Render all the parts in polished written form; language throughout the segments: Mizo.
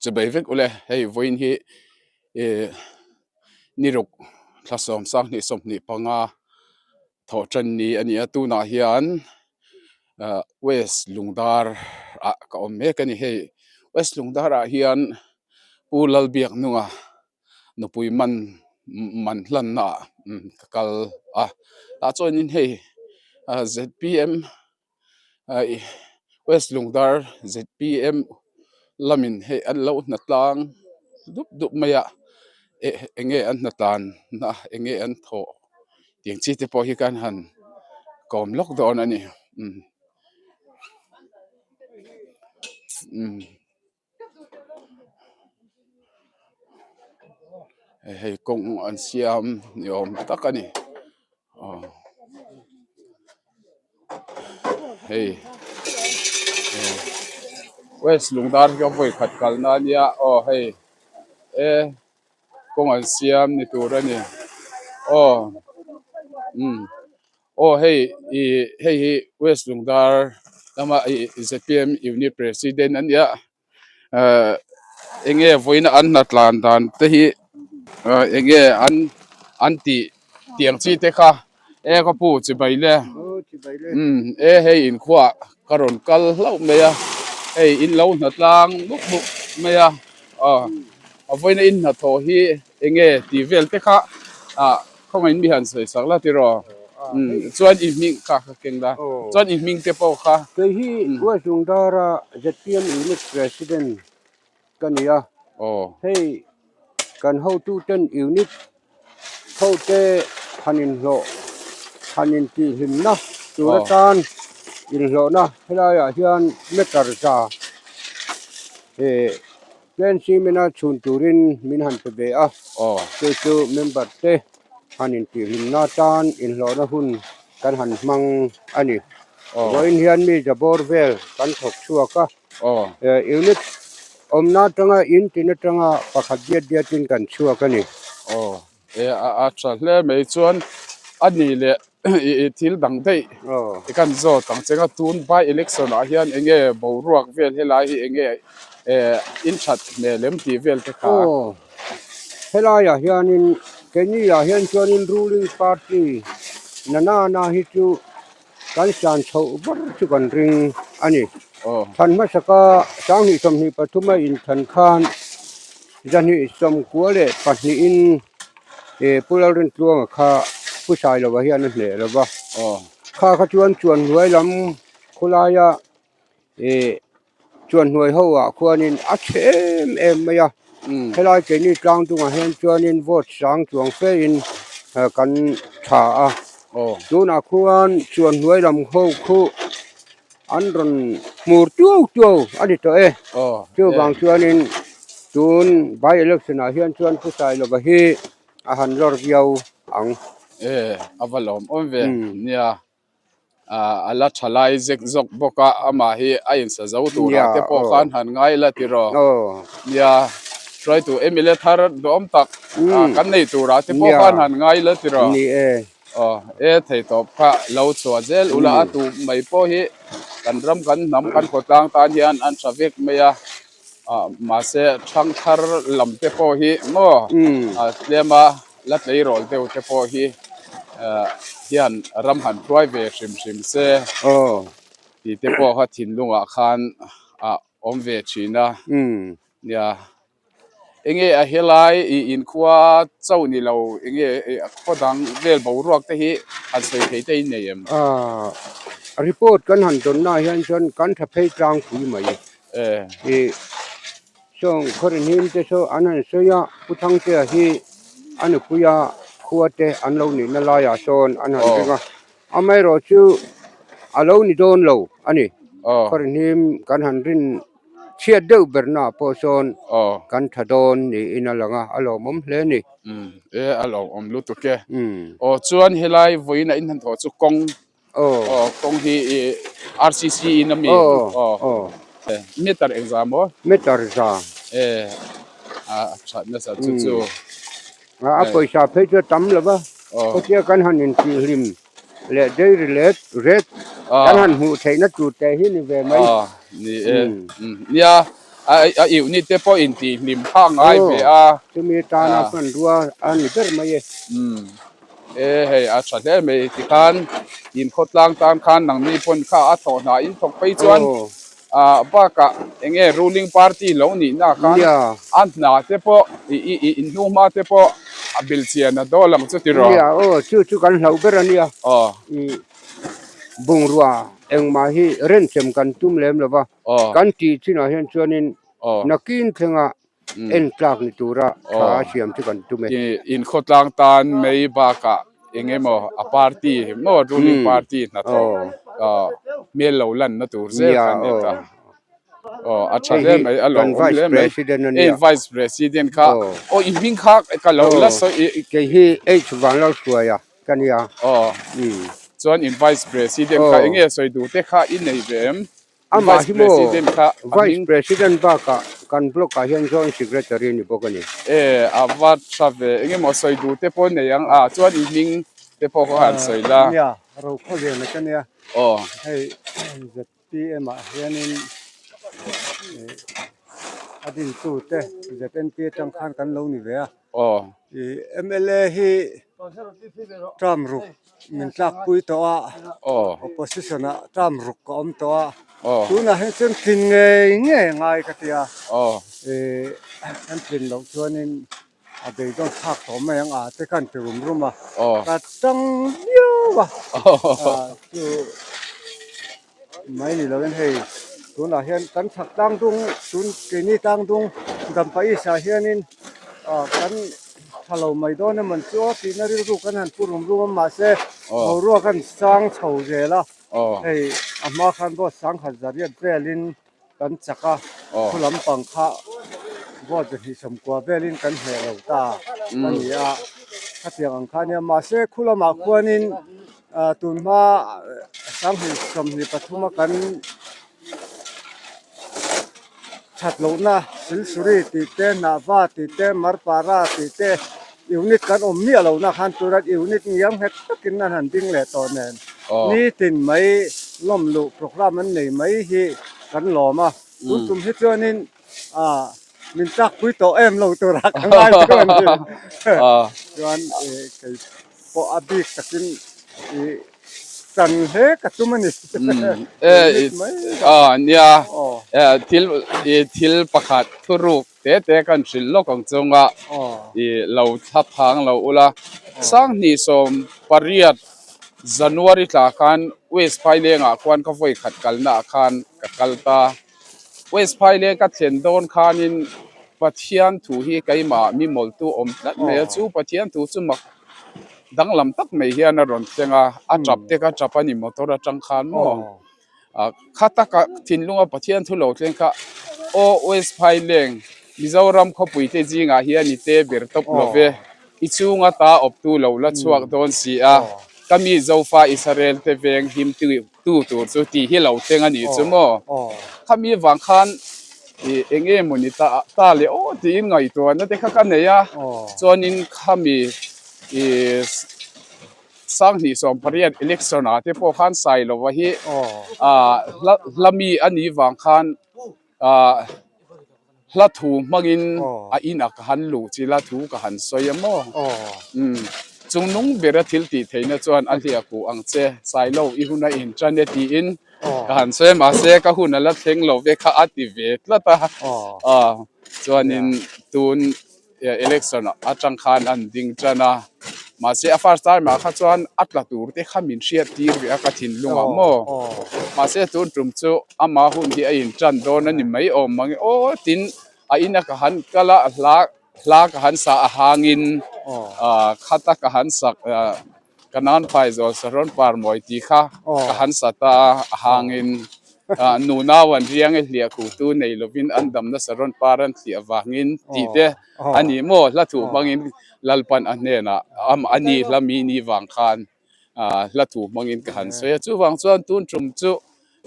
Chubei vek ule hei vawiin hi ih ni ruk thla sawm sanghnih 25 thawh tan ni a ni a tunah hian ah west lungdar ah ka awm mek a ni hei west lungdar ah hian pu Lalbiaknunga nupui man man hlanna ah ka kal a tah chuanin hei ah z p m West Lungdar zpm lamin hei an lo hna tlang dup dup mai a eh eng nge an hna tlan na eng nge an thawh tih ang chi te pawh hi khan han kawm lawk dawn a ni umm umm. Hei kawng an siam ni awm tak a ni aw hei west lungdar hi ka vawi khat kalna a nia aw hei e kawng an siam ni tur a ni aw umm. Aw hei ih hei hi west lungdar lama ih zpm unit president a nia ahh eng nge vawiina an hna tlan dan te hi ahh eng nge an an tih tiang chi te kha e ka pu chibai le umm e hei inkhuah ka rawn kal hlauh mai a hei in lo hna tlang mup mup mai a aw a vawiina in hnathawh hi eng nge tih vel te kha ah khawngaihin mi han sawi sak la tiraw umm chuan i hming kha ka keng la chuan i hming te pawh kha Kei hi West Lungdara zpm Unit President ka ni a, hei kan hotuten unit hote han inhlawh han intihhlimna tur atan inhlawhna helaiah hian meter za eh Plan cement a chhun turin min han pe ve a, chu chu member te han intihhlimna tan inhlawhna hun kan han hmang a ni. Vawiin hian mi zabawr vel kan thawk chhuak a, unit awmna atanga in tin atanga pakhat diat diatin kan chhuak a ni. E a tha hle mai chuan a ni leh i thil dang daih i kan zawt ang che nga tun by election ah hian eng nge boruak vel helai hi eng nge eh in that hmel em tih vel te kha. Aw helai ah hianin keini ah hian chuanin ruling party na nana hi chu kan san chhoh ber chu kan ring a ni. Than hmasaka 2023 a inthan khan 292 in Pu Lalrintluanga kha Pu Sailova hian a hneh lo va, kha kha chuan chuanhnuai lam khawlaia Ih chuanhnuai ho ah khuanin a chhe em em mai a helai keini tlang dungah hian chuanin vote sang chuang fe in kan tha a tunah khuan chuanhnuai lam ho khu an rawn hmur tuau tuau a ni tawh e chuvang chuanin tun by election ah hian chuan Pu Sailova hi a han lawr viau ang. E a va lawmawm ve nia. A la tha lai zek zawk bawk a, amah hi a insa zo turah te pawh khan han ngai la tiraw. Nia, hruaitu mla thar duhawm tak kan nei turah te pawh khan han ngai la tiraw. Aw, e thei tawp kha lo chhuah zel ula a tu mai pawh hi kan ram kan hnam kan khawtlang tan hian an tha vek mai a, mahse thangthar lam te pawh hi maw tlem a. La tleirawl deuh te pawh hi hian ram han hruai ve hrim hrim se tih te pawh kha thinlungah khan a awm ve thin a nia enge a helai ih inkhua chauh ni lo enge khaw dang vel boruak te hi han sawi thei te in nei em? Report kan han dawnnaah hian chuan kan tha phei tlangpui mai ih. Sawng khawrin te saw an han sawi a, Pu Thangtea hi a nupuia khua te an lo nihna laiah sawn an han ring a, amaherawh chu a lo ni dawn lo a ni. Khawrin him kan han rin chhiat deuh bernaah pawh sawn kan tha dawn niin a lang a, a lawmawm hle a ni. E a lawmawm lutuk e. Aw chuan helai vawiin a inhnathawh chu kawng Aw kawng hi i RCC in ami aw meter engzah maw? Meter za. E a that nasa chu chu. A pawisa phei chu a tam lo va, khuatia kan han intihhlim leh dairy leh red kan han hmuh theihna tur te hi ni ve mai. Ni e, nia. A unit te pawh intih hlim phak ngai ve a. Chumi tana hmanrua a ni ber mai e. Umm e hei a tha hle mai tikhan in khawtlang tan khan nangni pawn kha a thawh hna in thawk phei chuan ah bakah eng nge ruling party lo nih na khan a hna te pawh i i in hnu hma te pawh a bil chian a dawl ang chu tiraw. Nia aw chu chu kan hlauh ber a nia. Aw. I bungrua engmah hi renchem kan tum lem lo va. Kan tih chinah hian chuanin nakin thlenga en tlak ni tura tha a siam chu kan tum e. Inkhawtlang tan mai bakah eng emaw a party maw ruling party hnathawh hmel lo lanna tur zel kha a ni ta. Aw a tha hle mai a lo awm hle mai. Hei vice president kha aw i hming kha ka lo la sawi. Kei hi H Vanlalhruaia ka nia. Aw chuan in vice president kha eng nge sawi duh te kha i nei ve em? Amah hi maw Vice President bakah kan block ah hian Joint Secretary a ni bawk a ni. E a va tha ve eng emaw sawi duh te pawh nei ang a chuan i hming te pawh kha han sawi la. Nia Rokhawliana ka nia. Aw. Hei ZPM ah hianin a dintute ZNP atang khan kan lo ni ve a. Aw. I mla hi term ruk min tlakpui tawh a, opposition ah term ruk ka awm tawh a, tunah hian chuan tlin ngei ngei a ngai ka ti a, i kan tlin loh chuanin a beidawn thlak tawh mai ang a te khan ti rum rum a, ka tang viau a, chu Mai ni loin hei tunah hian kan chhak tlang dung tun keini tlang dung Dampa East ah hianin ah kan tha lo mai dawn emaw chu aw tihna rilru kan han pu rum rum a mahse boruak a sang chho zel a hei a hma khan vote sangkhat zariat velin kan chak a thu lampang kha vote zahnih sawmkua velin kan hneh lo ta a ni a khatiang ang kha a nia mahse khu lamah khuanin ah tunhma 2023 a kan that lohna silsuri tih te hnahva tih te marpara tih te unit kan awm miah lohna khan tura unit ngiam nghet takin an han ding leh tawh nen nitin mai lawm luh programme an nei mai hi kan lawm a tun tum hi chuanin ah min tlakpui tawh em lo tura ka ngai chu a ni chuan kei pawh a bik takin ih tan hle ka tum a ni nia thil thil pakhat thuruk te te kan hrilh lawk ang chunga ih lo thla phang lo ula 2018 January tla khan West Phailengah khuan ka vawi khat kalna ah khan ka kal ta West Phaileng ka thlen dawn khanin Pathian thu hi keimah mi mawltu awm tlat mai a chu Pathian thu chu mak danglam tak mai hian a rawn thleng a a tap te kha tap a ni motor atang khan maw. Kha taka thinlunga Pathian thu lo thleng kha Aw West Phaileng, Mizoram khawpui te zingah hian i te ber tawp lo ve, i chhunga ta awptu lo la chhuak dawn si a, ka mi Zofa Israel te veng him tu tur chu tih hi lo thleng a nih chu maw? Khami vang khan eng nge mawni ta ta leh aw tiin ngaihtuahna te kha ka nei a, chuanin khami 2018 election ah te pawh khan Sailova hi ah hla hla mi a nih vang khan ah hla thu hmangin a inah ka han luh chi la thu ka han sawi a maw umm chung nung bera thil tih theihna chuan a hliah kuh ang che Sailo i hun a intan e tiin ka han sawi a mahse ka hun a la thleng lo ve kha a ti ve tlat a ah chuanin tun. Election atang khan an ding tan a, mahse a first time ah kha chuan a tla tur te kha min hriat tir ve a ka thinlung ah maw, mahse tun tum chu ama hun hi a in tan dawn a ni mai awm mang e aw tin a in a ka han kal a hla hla ka han sa a hangin ah khata ka han sak ah Ka nan phaizawl sahrawn par mawi tih kha ka han sa ta a, a hangin nunau an riang e hliah khutu nei lovin an damna sahrawn par an thliah vangin tih te a ni maw hla thuh hmangin Lalpan a hnenah a ni hla mi ni vang khan hla thuh hmangin ka han sawi a, chuvang chuan tun tum chu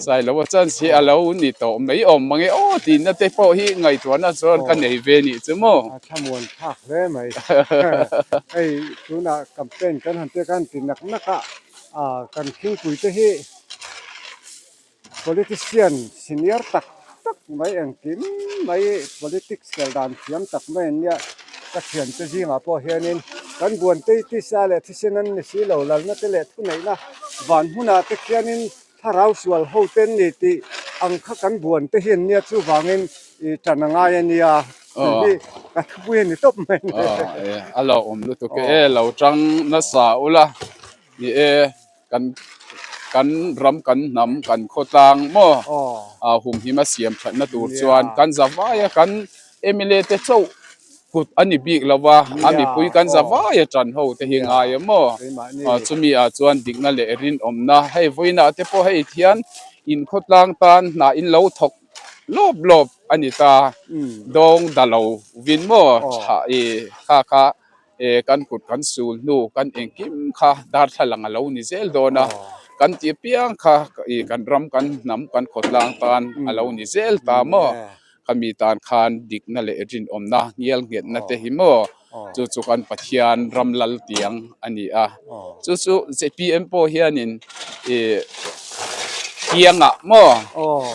Sailo a chance hi a lo ni tawh mai awm mang e aw tihna te pawh hi ngaihtuahna chuan ka nei ve nih chu maw. A thlamuan thlak hle mai. Hei tunah campaign kan han pek a han ti nak nak a, kan thingpui te hi politician senior tak tak. mai engkim mai politics kal dan thiam tak mai an nia ka thiante zingah pawh hianin kan buantei tisa leh thisen an ni si lo lalna te leh thuneihna van hmunah te khianin thlarau sual ho te an ni tih ang kha kan buan te hi an nia chuvangin ih tan a ngai a nia tih hi ka thupui a ni tawp mai a ni. A lo awm lutuk e lo tang nasa ula ni e. Kan kan ram kan hnam kan khawtlang maw a humhim a siam thatna tur chuan kan za vaia kan mla te chauh kut a ni bik lo va a mipui kan za vaia tan ho te hi ngai a maw chumi ah chuan dikna leh rinawmna hei vawiinah te pawh hei hian in khawtlang tan hnah in lo thawk lawp lawp a ni ta dawng da lo vin maw tha kha kha. E kan kut kan sul hnu kan engkim kha darthlalang a lo ni zel dawn a, kan ti apiang kha ih kan ram kan hnam kan khawtlang tan a lo ni zel ta maw? Khami tan khan dikna leh rinawmna ngial nghetna te hi maw? Chu chu kan Pathian ram lal tiang a ni a, chu chu zpm pawh hianin ih tiangah maw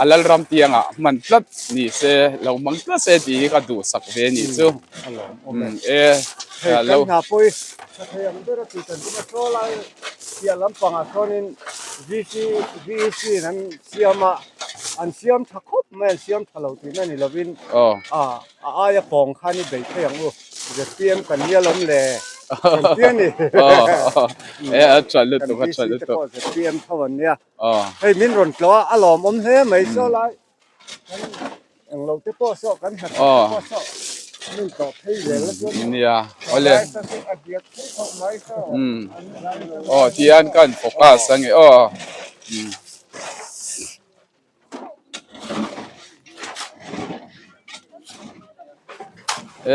a lalram tiangah hman tlat ni se lo hmang tlat se tih hi ka duhsak ve a nih chu. A lawm awm e. Hei kan hna pawh hi tha thei ang ber a tih kan tum a saw lai piah lampangah sawnin VC VEC in an siam a an siam tha khawp mai an siam tha lo tihna ni lovin a a aia pawng khan i bei thei ang u zpm kan nia lawm le kan ti a ni kan VC te pawh zpm tho an nia hei min rawn tlawh a a lawmawm hle mai saw lai. Kan englo te pawh saw kan hnathawk te pawh saw min tawh phei zel a chuan nia awle lai sa chu a diak phei khawp mai saw aw tihian kan focus a nge aw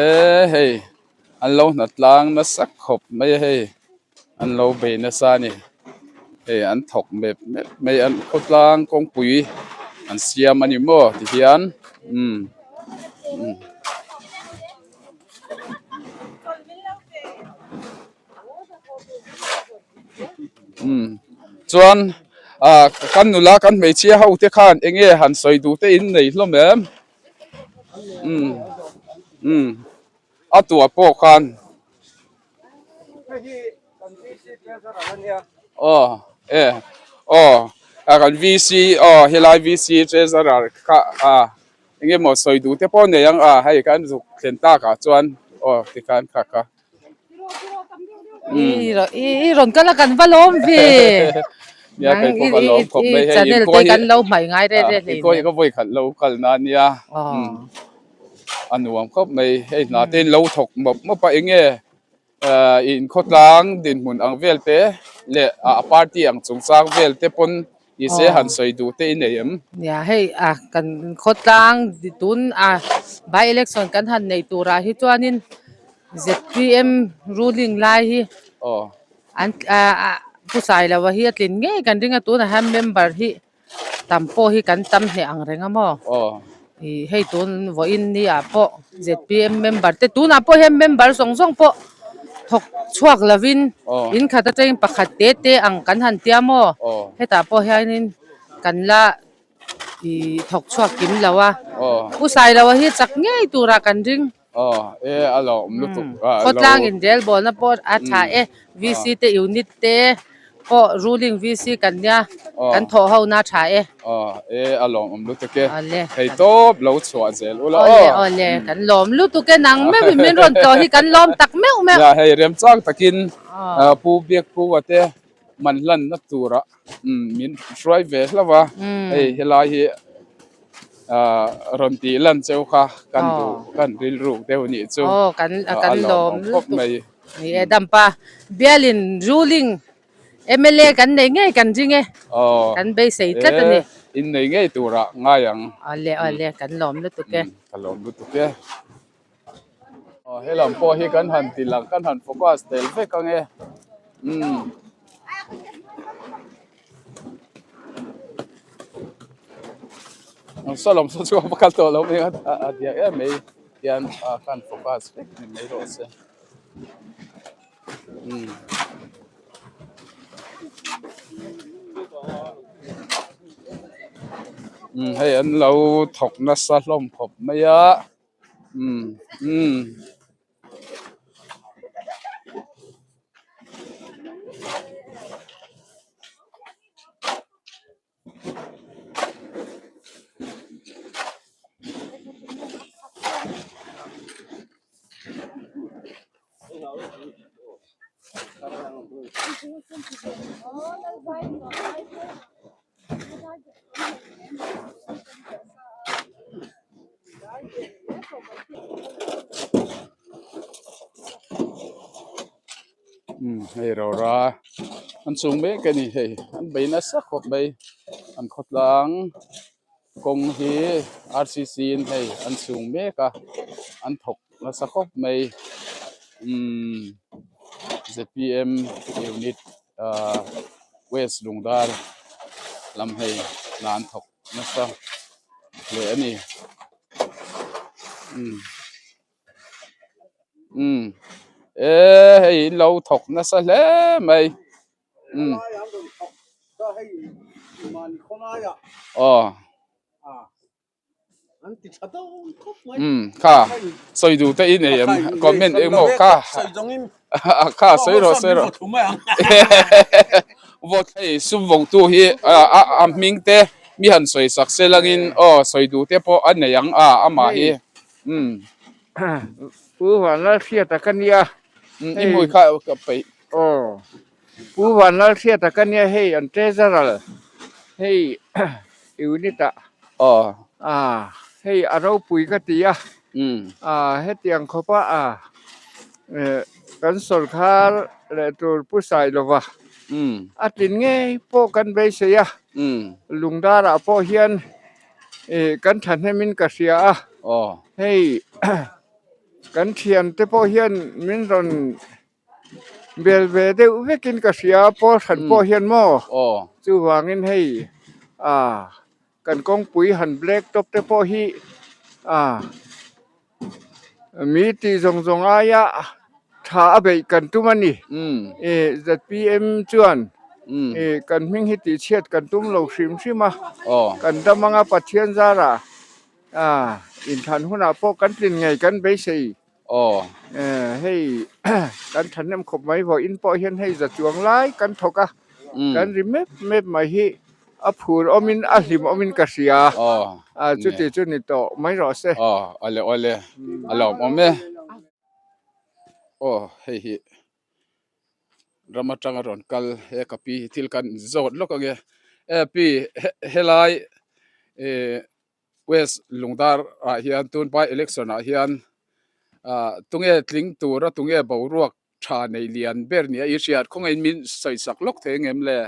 e hei an lo hnatlang nasa khawp mai a hei. An lo bei nasa a ni. Hei an thawk mep mep mai a khawtlang kawngpui an siam a ni maw ti hian umm umm. Umm chuan ah kan nula kan hmeichhia ho te khan eng nge han sawi duh te in nei hlawm em? Umm umm a tuah pawh khan. Aw e aw a kan VC aw helai VC treasurer kha a eng emaw sawi duh te pawh nei ang a hei kan zuk thlen takah chuan aw tikhan kha kha I rawn kal a kan va lawm ve nia kei pawh ka lawm khawp mai hei channel te kan lo hmai ngai reh reh hlei inkhawih ka vawi khat lo kal na nia a nuam khawp mai hei hna te in lo thawk mawp mawp a eng nge ahh inkhawtlang dinhmun ang vel te leh a party ang chungchang vel te pawn nise han sawi duh te i nei em? Nia hei a kan khawtlang tun a by election kan han nei turah hi chuanin zpm ruling lai hi an ah Pu Sailova hi a tlin ngei kan ring a tunah hian member hi Tam pawh hi kan tam hneh ang reng a maw? Ih hei tun vawiin ni ah pawh zpm member te tunah pawh hian member zawng zawng pawh thawk chhuak lovin in khat atangin pakhat te te ang kan han tia maw? Hetah pawh hianin kan la ih thawk chhuak kim lo a. Pu Sailoa hi chak ngei turah kan ring. Aw e a lo awm lutuk a lo. Khawtlang inrelbawlna pawh a tha e VC te unit te pawh ruling VC kan nia kan thawh ho na tha e. Aw e a lawm awm lutuk e thei tawp lo chhuah zel ula aw. Awle awle kan lawm lutuk e nang meuh in min rawn tlawh hi kan lawm tak meuh meuh. Nia hei remchang takin Pu Biakpua te man hlanna tura min hruai ve hlauh a hei helai hi ah rawn tih lan cheu kha kan duh kan rilruk deuh nih chu a lawmawm khawp mai. Ni e dampa bialin ruling mla kan nei ngei kan ring e kan beisei tlat a ni. In nei ngei turah ngai ang. Awle awle kan lawm lutuk e. Ka lawm lutuk e. Aw helam pawh hi kan han ti lang kan han focus tel vek ang e umm. Saw lam saw chu a va kal tawh lo mai a a diak em mai hian kan focus vek ni mai rawh se umm. Umm hei an lo thawk nasa hlawm khawp mai a umm umm. Umm hei rora an chung mek a ni hei an bei nasa khawp mai an khawtlang kawng hi R C C in hei an chung mek a an thawk nasa khawp mai umm Z P M unit ahh west lungdar lam hei hna an thawk nasa hle a ni umm. Umm e hei in lo thawk nasa hle mai umm aw umm kha sawi duh te i nei em comment engmaw kha kha sawi rawh sawi rawh vote hei sum vawngtu hi a a hming te mi han sawi sak se langin aw sawi duh te pawh a nei ang a amah hi. Umm. Pu Vanlalhriata ka nia. Umm i hmui kha ka peih. Aw. Pu Vanlalhriata ka nia hei an treasurer hei unit ah. Aw. Ah hei a ropui ka ti a. Umm. Ah hetiang khawp a ah kan sawrkhar leh tur Pu Sailova. Umm. A tlin ngei pawh kan beisei a. Umm. Lungdarah pawh hian Ih kan thahnemin ka hria a, hei kan thiante pawh hian min rawn bel ve deuh vekin ka hria a, pawl hran pawh hian maw chuvangin hei ah kan kawngpui han black top te pawh hi ah Mi tih zawng zawng aia tha a beih kan tum a ni. Ih zpm chuan ih kan hming hi tihchhiat kan tum lo hrim hrim a, kan dam anga Pathian zarah ah inthlan hunah pawh kan tlin ngei kan beisei. Hei kan thahnem khawp mai vawiin pawh hian hei za chuang lai kan thawk a, kan ri mep mep mai hi. A phur awmin a hlim awmin ka hria. A chuti chu ni tawh mai rawh se. Aw awle awle a lawm awm e. Aw hei hi ram atanga rawn kal he ka pi hi thil kan zawt lawk ange. E pi helai ih West Lungdar ah hian tun by election ah hian ah tunge tling tura tunge boruak Tha nei lian ber nia i hriat khawngaihin min sawi sak lawk thei ang em le?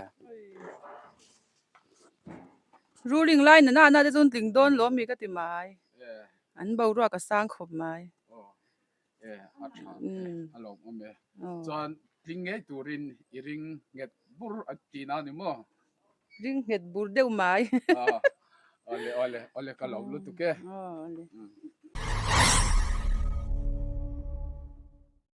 Ruling lai na nana te chuan tling dawn lawm mi ka ti mai. An boruak a sang khawp mai. E a tha a lawm awm e. Chuan tling ngei turin i ring nghet bur a ti na ni maw? Ring nghet bur deuh mai. Awle awle awle ka lawm lutuk e. Awle.